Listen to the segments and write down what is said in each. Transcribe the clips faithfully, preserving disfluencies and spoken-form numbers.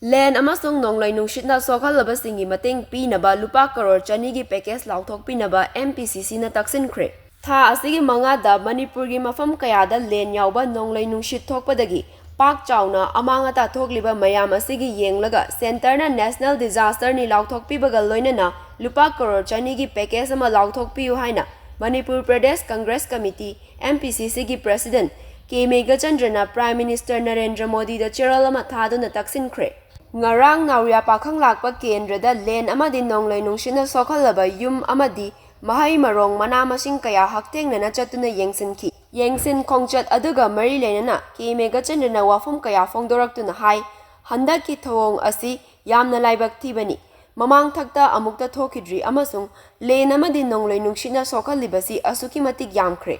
ꯂꯦꯟ ꯑꯃꯁꯨꯡ ꯅꯣꯡꯂꯩ ꯅꯨꯡꯁꯤꯠꯅ ꯁꯣꯛꯍꯜꯂꯕꯁꯤꯡꯒꯤ ꯃꯇꯦꯡ ꯄꯤꯅꯕ ꯂꯨꯄꯥ ꯀꯔꯣꯔ ꯆꯅꯤꯒꯤ ꯄꯦꯀꯦꯖ ꯂꯥꯎꯊꯣꯛꯄꯤꯅꯕ ꯑꯦꯝ ꯄꯤ ꯁꯤ ꯁꯤꯅ ꯇꯛꯁꯤꯟꯈ꯭ꯔꯦ꯫ ꯊꯥ ꯑꯁꯤꯒꯤ ꯃꯉꯥꯗ ꯃꯅꯤꯄꯨꯔꯒꯤ ꯃꯐꯝ ꯀꯌꯥꯗ ꯂꯦꯟ ꯌꯥꯎꯕ ꯅꯣꯡꯂꯩ ꯅꯨꯡꯁꯤꯠ ꯊꯣꯛꯄꯗꯒꯤ ꯄꯥꯛ ꯆꯥꯎꯅ ꯑꯃꯥꯡ ꯑꯇꯥ ꯊꯣꯛꯂꯤꯕ ꯃꯌꯥꯝ ꯑꯁꯤꯒꯤ ꯌꯦꯡꯂꯒ ꯁꯦꯟꯇꯔꯅ ꯅꯦꯁꯅꯦꯜ ꯗꯤꯖꯥꯁꯇꯔꯅꯤ ꯂꯥꯎꯊꯣꯛꯄꯤꯕꯒ ꯂꯣꯏꯅꯅ ꯂꯨꯄꯥ ꯀꯔꯣꯔ ꯆꯅꯤꯒꯤ ꯄꯦꯀꯦꯖ ꯑꯃ ꯂꯥꯎꯊꯣꯛꯄꯤꯌꯨ ꯍꯥꯏꯅ Manipur Pradesh Congress committee, M P ꯁꯤ ꯁꯤꯒꯤ ꯄ꯭ꯔꯦꯁꯤꯗꯦꯟꯠ ꯀꯦ ꯃꯦꯘꯆꯟꯗ꯭ꯔꯅ ꯄ꯭ꯔꯥꯏꯝ ꯃꯤꯅꯤꯁꯇꯔ ꯅꯔꯦꯟꯗ꯭ꯔ ꯃꯣꯗꯤꯗ ꯆꯦꯔꯣꯜ ꯑꯃ ꯊꯥꯗꯨꯅ ꯇꯛꯁꯤꯟꯈ꯭ꯔꯦ꯫ ꯉꯔꯥꯡ ꯅꯥꯎꯔꯤꯌꯥ ꯄꯥꯈꯪ ꯂꯥꯛꯄ ꯀꯦꯟꯗ꯭ꯔꯗ ꯂꯦꯟ ꯑꯃꯗꯤ ꯅꯣꯡꯂꯩ ꯅꯨꯡꯁꯤꯠꯅ ꯁꯣꯛꯍꯜꯂꯕ ꯌꯨꯝ ꯑꯃꯗꯤ ꯃꯍꯩ ꯃꯔꯣꯡ, ꯃꯅꯥ ꯃꯁꯤꯡ ꯀꯌꯥ ꯍꯛꯊꯦꯡꯅꯅ ꯆꯠꯇꯨꯅ ꯌꯦꯡꯁꯤꯟꯈꯤ꯫ ꯌꯦꯡꯁꯤꯟ ꯈꯣꯡꯆꯠ ꯑꯗꯨꯒ ꯃꯔꯤ ꯂꯩꯅꯅ ꯀꯦ ꯃꯦꯘꯆꯟꯗ꯭ꯔꯅ ꯋꯥꯐꯝ ꯀꯌꯥ ꯐꯣꯡꯗꯣꯔꯛꯇꯨꯅ ꯍꯥꯏ, ꯍꯟꯗꯛꯀꯤ ꯊꯧꯑꯣꯡ ꯑꯁꯤ ꯌꯥꯝꯅ ꯂꯥꯏꯕꯛ ꯊꯤꯕꯅꯤ꯫ ꯃꯃꯥꯡꯊꯛꯇ ꯑꯃꯨꯛꯇ ꯊꯣꯛꯈꯤꯗ꯭ꯔꯤ ꯑꯃꯁꯨꯡ ꯂꯦꯟ ꯑꯃꯗꯤ ꯅꯣꯡꯂꯩ ꯅꯨꯡꯁꯤꯠꯅ ꯁꯣꯛꯍꯜꯂꯤꯕꯁꯤ ꯑꯁꯨꯛꯀꯤ ꯃꯇꯤꯛ ꯌꯥꯝꯈ꯭ꯔꯦ꯫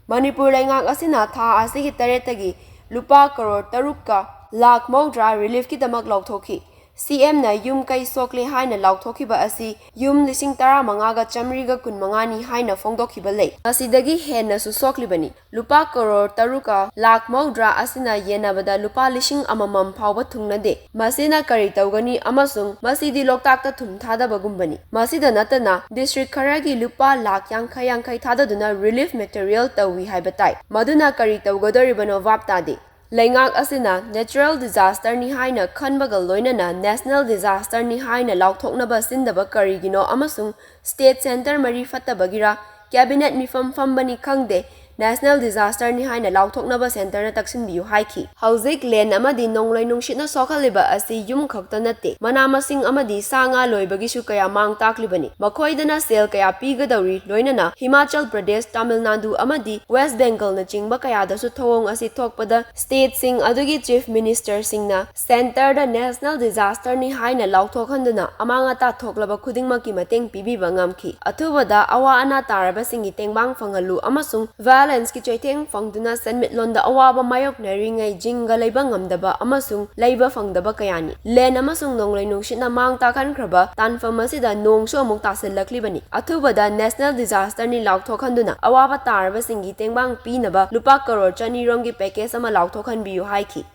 ꯃꯅꯤꯄꯨꯔ ꯂꯩꯉꯥꯛ ꯑꯁꯤꯅ ꯊꯥ ꯑꯁꯤꯒꯤ ꯇꯔꯦꯠꯇꯒꯤ ꯂꯨꯄꯥ ꯀꯔꯣꯔ ꯇꯔꯨꯛꯀ ꯂꯥꯈ ꯃꯧꯗ꯭ꯔꯥ ꯔꯤꯂꯤꯐꯀꯤꯗꯃꯛ ꯂꯥꯎꯊꯣꯛꯈꯤ꯫ ꯁꯤ ꯑꯦꯝꯅ ꯌꯨꯝ ꯀꯩ ꯁꯣꯛꯂꯦ ꯍꯥꯏꯅ ꯂꯥꯎꯊꯣꯛꯈꯤꯕ ꯑꯁꯤ ꯌꯨꯝ ꯂꯤꯁꯤꯡ ꯇꯔꯥꯃꯉꯥꯒ ꯆꯥꯃꯔꯤꯒ ꯀꯨꯟꯃꯉꯥꯅꯤ ꯍꯥꯏꯅ ꯐꯣꯡꯗꯣꯛꯈꯤꯕ ꯂꯩ꯫ ꯃꯁꯤꯗꯒꯤ ꯍꯦꯟꯅꯁꯨ ꯁꯣꯛꯂꯤꯕꯅꯤ꯫ ꯂꯨꯄꯥ ꯀꯔꯣꯔ ꯇꯔꯨꯛꯀ ꯂꯥꯈ ꯃꯧꯗ꯭ꯔꯥ ꯑꯁꯤꯅ ꯌꯦꯟꯅꯕꯗ ꯂꯨꯄꯥ ꯂꯤꯁꯤꯡ ꯑꯃꯃꯝ ꯐꯥꯎꯕ ꯊꯨꯡꯅꯗꯦ꯫ ꯃꯁꯤꯅ ꯀꯔꯤ ꯇꯧꯒꯅꯤ ꯑꯃꯁꯨꯡ ꯃꯁꯤꯗꯤ ꯂꯣꯛꯇꯥꯛꯇ ꯊꯨꯝ ꯊꯥꯗꯕꯒꯨꯝꯕꯅꯤ꯫ ꯃꯁꯤꯗ ꯅꯠꯇꯅ ꯗꯤꯁꯇ꯭ꯔꯤꯛ ꯈꯔꯒꯤ ꯂꯨꯄꯥ ꯂꯥꯈ ꯌꯥꯡꯈꯩ ꯌꯥꯡꯈꯩ ꯊꯥꯗꯗꯨꯅ ꯔꯤꯂꯤꯐ ꯃꯦꯇꯔꯤꯌꯦꯜ ꯇꯧꯏ ꯍꯥꯏꯕ ꯇꯥꯏ꯫ ꯃꯗꯨꯅ ꯀꯔꯤ ꯇꯧꯒꯗꯧꯔꯤꯕꯅꯣ ꯚꯥꯞ ꯇꯥꯗꯦ꯫ ꯂꯩꯉꯥꯛ ꯑꯁꯤꯅ ꯅꯦꯆꯔꯦꯜ ꯗꯤꯖꯥꯁꯇꯔꯅꯤ ꯍꯥꯏꯅ ꯈꯟꯕꯒ ꯂꯣꯏꯅꯅ ꯅꯦꯁꯅꯦꯜ ꯗꯤꯖꯥꯁꯇꯔꯅꯤ ꯍꯥꯏꯅ ꯂꯥꯎꯊꯣꯛꯅꯕ ꯁꯤꯟꯗꯕ ꯀꯔꯤꯒꯤꯅꯣ ꯑꯃꯁꯨꯡ ꯁ꯭ꯇꯦꯠ ꯁꯦꯟꯇꯔ ꯃꯔꯤ ꯐꯠꯇꯕꯒꯤꯔꯥ, ꯀꯦꯕꯤꯅꯦꯠ ꯃꯤꯐꯝ ꯐꯝꯕꯅꯤ ꯈꯪꯗꯦ, ꯅꯦꯁꯅꯦꯜ ꯗꯤꯖꯥꯁꯇꯔꯅꯤ ꯍꯥꯏꯅ ꯂꯥꯎꯊꯣꯛꯅꯕ ꯁꯦꯟꯇꯔꯅ ꯇꯛꯁꯤꯟꯕꯤꯌꯨ ꯍꯥꯏꯈꯤ꯫ ꯍꯧꯖꯤꯛ ꯂꯦꯟ ꯑꯃꯗꯤ ꯅꯣꯡꯂꯩ ꯅꯨꯡꯁꯤꯠꯅ ꯁꯣꯛꯍꯜꯂꯤꯕ ꯑꯁꯤ ꯌꯨꯝ ꯈꯛꯇ ꯅꯠꯇꯦ, ꯃꯅꯥ ꯃꯁꯤꯡ ꯑꯃꯗꯤ ꯁꯥ ꯉꯥ ꯂꯣꯏꯕꯒꯤꯁꯨ ꯀꯌꯥ ꯃꯥꯡ ꯇꯥꯛꯂꯤꯕꯅꯤ꯫ ꯃꯈꯣꯏꯗꯅ ꯁꯦꯜ ꯀꯌꯥ ꯄꯤꯒꯗꯧꯔꯤ, ꯂꯣꯏꯅꯅ ꯍꯤꯃꯥꯆꯜ ꯄ꯭ꯔꯗꯦꯁ, ꯇꯥꯃꯤꯜ ꯅꯥꯗꯨ ꯑꯃꯗꯤ ꯋꯦꯁ ꯕꯦꯡꯒꯜꯅꯆꯤꯡꯕ ꯀꯌꯥꯗꯁꯨ ꯊꯧꯑꯣꯡ ꯑꯁꯤ ꯊꯣꯛꯄꯗ ꯁ꯭ꯇꯦꯠꯁꯤꯡ ꯑꯗꯨꯒꯤ ꯆꯤꯐ ꯃꯤꯅꯤꯁꯇꯔꯁꯤꯡꯅ ꯁꯦꯟꯇꯔꯗ ꯅꯦꯁꯅꯦꯜ ꯗꯤꯖꯥꯁꯇꯔꯅꯤ ꯍꯥꯏꯅ ꯂꯥꯎꯊꯣꯛꯍꯟꯗꯨꯅ ꯑꯃꯥꯡ ꯑꯇꯥ ꯊꯣꯛꯂꯕ ꯈꯨꯗꯤꯡꯃꯛꯀꯤ ꯃꯇꯦꯡ ꯄꯤꯕꯤꯕ ꯉꯝꯈꯤ꯫ ꯑꯊꯨꯕꯗ ꯑꯋꯥ ꯑꯅꯥ ꯇꯥꯔꯕꯁꯤꯡꯒꯤ ꯇꯦꯡꯕꯥꯡ ꯐꯪꯍꯜꯂꯨ ꯑꯃꯁꯨꯡ ꯚꯥꯏꯑꯣꯂꯦꯟꯁꯀꯤ ꯆꯩꯊꯦꯡ ꯐꯪꯗꯨꯅ ꯁꯦꯟꯃꯤꯠꯂꯣꯟꯗ ꯑꯋꯥꯕ ꯃꯥꯌꯣꯛꯅꯔꯤꯉꯩ ꯖꯤꯡꯒ ꯂꯩꯕ ꯉꯝꯗꯕ ꯑꯃꯁꯨꯡ ꯂꯩꯕ ꯐꯪꯗꯕ ꯀꯌꯥꯅꯤ꯫ ꯂꯦꯟ ꯑꯃꯁꯨꯡ ꯅꯣꯡꯂꯩ ꯅꯨꯡꯁꯤꯠꯅ ꯃꯥꯡ ꯇꯥꯛꯍꯟꯈ꯭ꯔꯕ ꯇꯥꯟꯐꯝ ꯑꯁꯤꯗ ꯅꯣꯡꯁꯨ ꯑꯃꯨꯛ ꯇꯥꯁꯤꯜꯂꯛꯂꯤꯕꯅꯤ꯫ ꯑꯊꯨꯕꯗ ꯅꯦꯁꯅꯦꯜ ꯗꯤꯖꯥꯁꯇꯔꯅꯤ ꯂꯥꯎꯊꯣꯛꯍꯟꯗꯨꯅ ꯑꯋꯥꯕ ꯇꯥꯔꯕꯁꯤꯡꯒꯤ ꯇꯦꯡꯕꯥꯡ ꯄꯤꯅꯕ ꯂꯨꯄꯥ ꯀꯔꯣꯔ ꯆꯅꯤ ꯔꯣꯝꯒꯤ ꯄꯦꯀꯦꯖ ꯑꯃ ꯂꯥꯎꯊꯣꯛꯍꯟꯕꯤꯌꯨ ꯍꯥꯏꯈꯤ꯫